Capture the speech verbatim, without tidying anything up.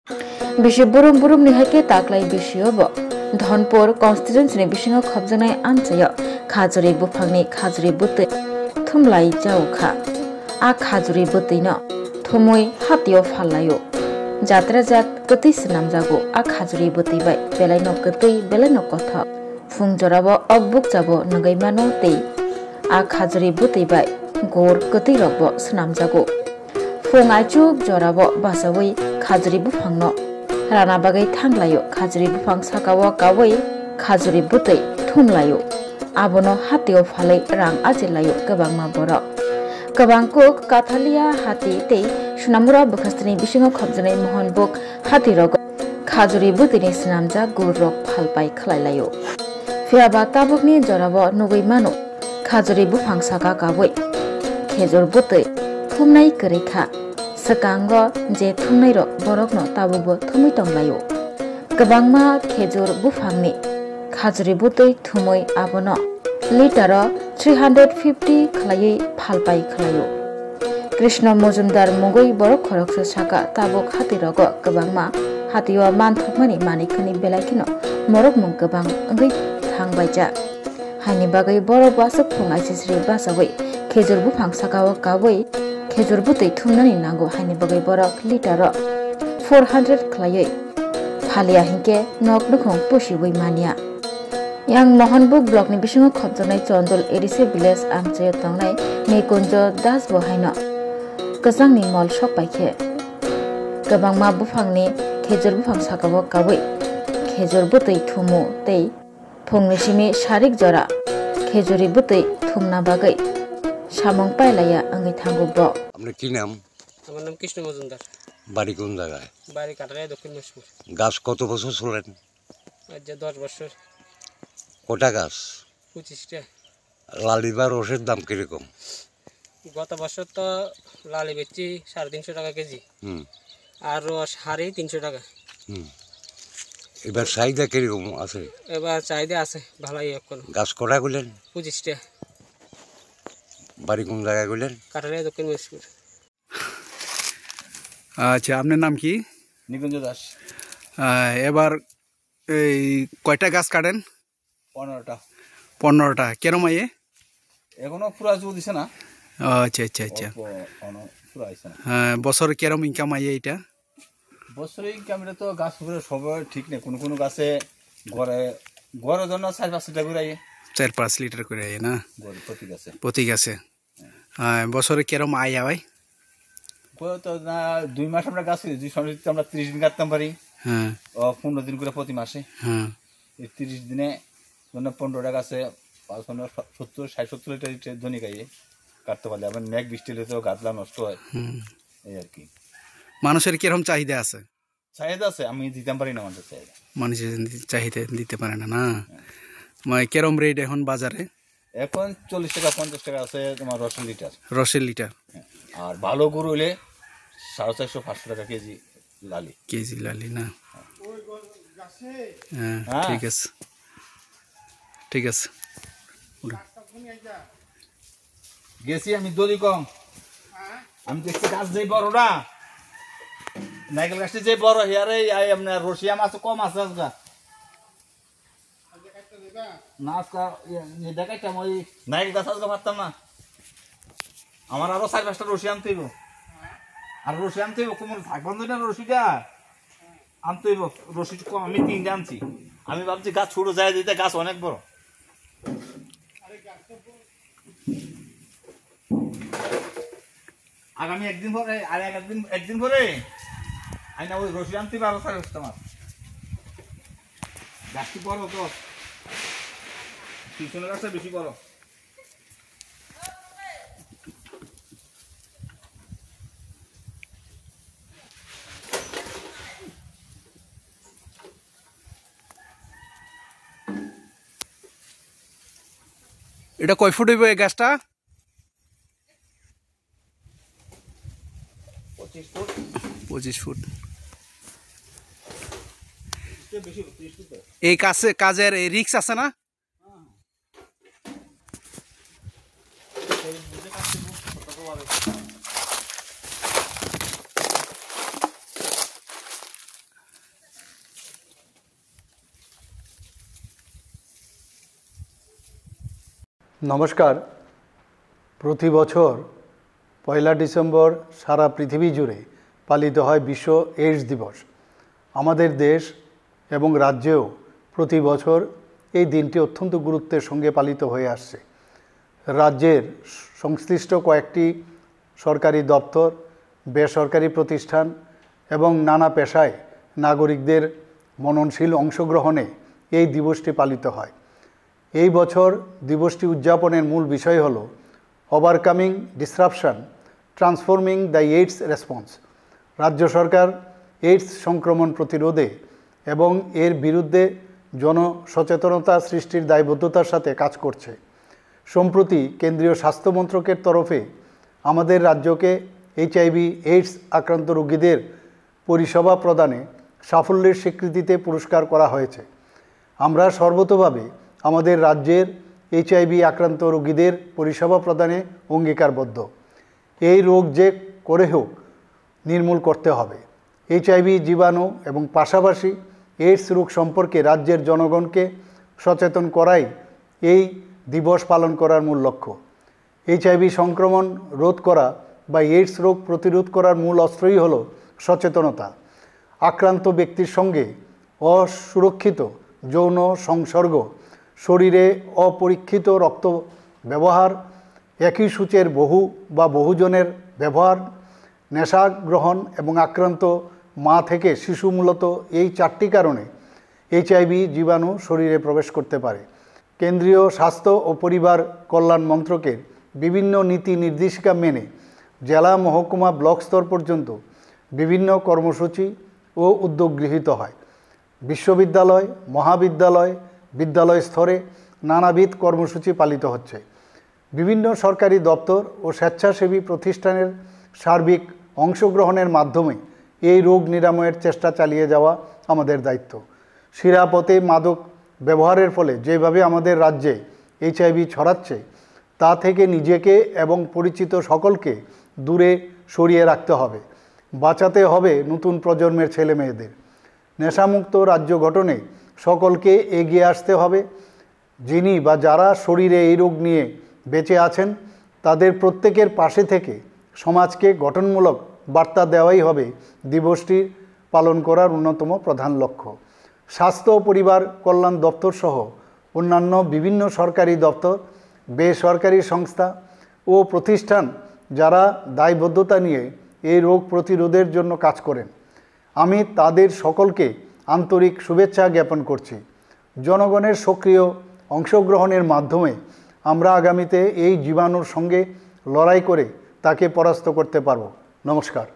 Bisi burum burumni hai khe taklai bisio bo Dhonpur constituency ni bisingo khopjaknai amchaio khajuri buphangni khajuri bwtwi thumlai jao kha. A khajuri bwtwino thumwi hatio phallaio. Jatra jat kwtwi swnamjago a khajuri bwtwi bai, belaino kwtwi, belaino kothok. Phung jorao ok bukchabo nugwi mano tei a khajuri bwtwi bai gur kwtwi rokbo swnamjago. Phung aichuk jorao bachaui khajuri buphangno rana bagwi thanglaio, khajuri buphang sakao kaui khajuri bwtwi thumlaio. Abono hatio phalwi rang ajilaio kwbangma borok. Kwbang kuk Kathalia hati tei Sonamura bwkhastini bisingo khopjaknai Mohonbuk hatirogo khajuri bwtwini swnamjak gurrok phalpai khlailaio. Phiyaba tabukni jorao nugwi mano, khajuri buphang saka kaui khejur bwtwi thumnai kwrwi kha. Swkango je thumnairok borokno tabukbo thumwi tonglaio. Kwbangma khejur buphangni khajuri bwtwi thumwi abono litero three hundred fifty khlaiwi phalpai khlaio. Krishna Mojumdar mungwi borok khoroksa saka, tabuk hatirogo kwbangma hatio manthokmani manwi khani belai kheno morokmung kwbang wngwi thangbaijak. Haini bagwi borok aswk phung aisisri bachaui khejur buphang sakao kaui khejur bwtwi thumnani nango, haini bagwi borok litero four hundred khlaiwi phalia hinkhe nok nukhung pusiui manya. Yang Mohonbuk block ni bisingo khopjaknai Chondol A D C village amchaio tongnai Nikunjo Das bo haino kwchangni mol sok paikhe kwbangma buphangni khejur buphang sakao kaui khejur bwtwi thumu tei phungni simi sarik jora khejuri bwtwi thumna bagwi samung pailaiya wngwi thango bo. আপনার কি নাম? আমার নাম কৃষ্ণ মজুমদার। বাড়ি কোন জায়গায়? বাড়ি কাটারিয়া, দক্ষিণ মহেশপুর। গাছ কত বছর চলেন? আজ যে দশ বছর। কটা গাছ? পঁচিশটা। লালি বা রসের দাম কিরকম? গত বছর তো লালি বেচছি সাড়ে তিনশো টাকা কেজি। হুম। আর রস হারে তিনশো টাকা। হুম। এবার চাহিদা কিরকম আছে? এবার চাহিদা আছে, ভালোই এখন। গাছ কটা করলেন? পঁচিশটা। বাড়ি কোন জায়গায় করলেন? কাটারিয়া, দক্ষিণ মহেশপুর। আচ্ছা, আপনার নাম কি? নিকুঞ্জ দাস। আহ, এবার এই কয়টা গাছ কাটেন? পনেরোটা। পনেরোটা। কেরম আইয়ে? এখনো পুরা জোর দিছে না। ও, আচ্ছা, আচ্ছা, আচ্ছা। অল্প, অন-, পুরা আইছে না। হ্যাঁ, বছর কেরম ইনকাম আইয়ে এটা? বছরে ইনকাম এটা তো গাছ উপরে সব ঠিক নেই। কোনো কোনো গাছে গড়ে, গড়ে ধরো না চার পাঁচ লিটার করে আইয়ে। চার পাঁচ লিটার করে আইয়ে না? গড়ে প্রতি গাছে। প্রতি গাছে। হ্যাঁ, বছরে কিরম আয় হয়? গত না, দুই মাস আমরা গাছ, দুই সময় আমরা ত্রিশ দিন কাটতাম পারি। হ্যাঁ। ও, পনেরো দিন করে প্রতি মাসে। হ্যাঁ। এই ত্রিশ দিনে মানে পনেরোটা গাছে পাঁচ পনেরো সত্তর, ষাট সত্তর লিটার, লিটার ধনি খাইয়ে কাটতে পারলে আবার মেঘ বৃষ্টি হলে তো গাছলা নষ্ট হয়। হুম। এই আর কি। মানুষের কিরকম চাহিদা আছে? চাহিদা আছে, আমি দিতাম পারি না মানুষের চাহিদা। মানুষের চাহিদা দিতে পারে না, না? হ্যাঁ। মানে, কিরম রেট এখন বাজারে? এখন চল্লিশ টাকা, পঞ্চাশ টাকা আছে তোমার রসের লিটার। রসের লিটার। হ্যাঁ। আর ভালো গরু হইলে সাড়ে চারশো, পাঁচশো টাকা কেজি লালি। কেজি লালি না? হ্যাঁ, হ্যাঁ। ঠিক আছে। ঠিক আছে। উঠো। গেছি আমি দড়ি কম। আমি দেখছি গাছ যে বড় না, নাইকেল গাছটা যে বড়, হিয়ারে আই আপনার রশিয়া মাছ কম আছে আজকে। না, আজকে ইয়ে, ইয়ে দেখাইতাম, ওই নাইকেল গাছ আজকে পারতাম না। আমার আরো চার পাঁচটা রশি আনতে হইব। আর রশি আনতে হইব, কোমর থাকবেন না রশিটা। আনতে হইব, রশি কম, আমি তিনটা আনছি। আমি ভাবছি গাছ ছোট যায় দিতে, গাছ অনেক বড়। আগামী একদিন পরে, আর একদিন, একদিন পরে আমি না ওই রশি আনতে পারবো, স্যার, তোমার গাছটি বড় তো, পিছনের গাছটা বেশি বড়। এটা কয় ফুট হইব এই গাছটা? পঁচিশ ফুট। পঁচিশ ফুট। এই কাছে, কাজের এই রিস্ক আছে না? নমস্কার। প্রতি বছর পয়লা ডিসেম্বর সারা পৃথিবী জুড়ে পালিত হয় বিশ্ব এইডস দিবস। আমাদের দেশ এবং রাজ্যেও প্রতি বছর এই দিনটি অত্যন্ত গুরুত্বের সঙ্গে পালিত হয়ে আসছে। রাজ্যের সংশ্লিষ্ট কয়েকটি সরকারি দপ্তর, বেসরকারি প্রতিষ্ঠান এবং নানা পেশায় নাগরিকদের মননশীল অংশগ্রহণে এই দিবসটি পালিত হয়। এই বছর দিবসটি উদযাপনের মূল বিষয় হল Overcoming Disruption, Transforming the AIDS Response। রাজ্য সরকার এইডস সংক্রমণ প্রতিরোধে এবং এর বিরুদ্ধে জনসচেতনতা সৃষ্টির দায়বদ্ধতার সাথে কাজ করছে। সম্প্রতি কেন্দ্রীয় স্বাস্থ্য মন্ত্রকের তরফে আমাদের রাজ্যকে এইচআইভি এইডস আক্রান্ত রোগীদের পরিষেবা প্রদানে সাফল্যের স্বীকৃতিতে পুরস্কার করা হয়েছে। আমরা সর্বতোভাবে আমাদের রাজ্যের এইচআইভি আক্রান্ত রোগীদের পরিষেবা প্রদানে অঙ্গীকারবদ্ধ। এই রোগ যে করে হোক নির্মূল করতে হবে। এইচআইভি জীবাণু এবং পাশাপাশি এইডস রোগ সম্পর্কে রাজ্যের জনগণকে সচেতন করাই এই দিবস পালন করার মূল লক্ষ্য। এইচআইভি সংক্রমণ রোধ করা বা এইডস রোগ প্রতিরোধ করার মূল অস্ত্রই হল সচেতনতা। আক্রান্ত ব্যক্তির সঙ্গে অসুরক্ষিত যৌন সংসর্গ, শরীরে অপরীক্ষিত রক্ত ব্যবহার, একই সূচের বহু বা বহুজনের ব্যবহার, নেশা গ্রহণ এবং আক্রান্ত মা থেকে শিশু, মূলত এই চারটি কারণে এইচআইভি জীবাণু শরীরে প্রবেশ করতে পারে। কেন্দ্রীয় স্বাস্থ্য ও পরিবার কল্যাণ মন্ত্রকের বিভিন্ন নীতি নির্দেশিকা মেনে জেলা, মহকুমা, ব্লক স্তর পর্যন্ত বিভিন্ন কর্মসূচি ও উদ্যোগ গৃহীত হয়। বিশ্ববিদ্যালয়, মহাবিদ্যালয়, বিদ্যালয় স্তরে নানাবিধ কর্মসূচি পালিত হচ্ছে। বিভিন্ন সরকারি দপ্তর ও স্বেচ্ছাসেবী প্রতিষ্ঠানের সার্বিক অংশগ্রহণের মাধ্যমে এই রোগ নিরাময়ের চেষ্টা চালিয়ে যাওয়া আমাদের দায়িত্ব। শিরাপথে মাদক ব্যবহারের ফলে যেভাবে আমাদের রাজ্যে এইচআইভি ছড়াচ্ছে, তা থেকে নিজেকে এবং পরিচিত সকলকে দূরে সরিয়ে রাখতে হবে। বাঁচাতে হবে নতুন প্রজন্মের ছেলেমেয়েদের। নেশামুক্ত রাজ্য গঠনে সকলকে এগিয়ে আসতে হবে। যিনি বা যারা শরীরে এই রোগ নিয়ে বেঁচে আছেন, তাদের প্রত্যেকের পাশে থেকে সমাজকে গঠনমূলক বার্তা দেওয়াই হবে দিবসটি পালন করার অন্যতম প্রধান লক্ষ্য। স্বাস্থ্য ও পরিবার কল্যাণ দপ্তর সহ অন্যান্য বিভিন্ন সরকারি দপ্তর, বেসরকারি সংস্থা ও প্রতিষ্ঠান যারা দায়বদ্ধতা নিয়ে এই রোগ প্রতিরোধের জন্য কাজ করেন, আমি তাদের সকলকে আন্তরিক শুভেচ্ছা জ্ঞাপন করছি। জনগণের সক্রিয় অংশগ্রহণের মাধ্যমে আমরা আগামীতে এই জীবাণুর সঙ্গে লড়াই করে তাকে পরাস্ত করতে পারব। নমস্কার।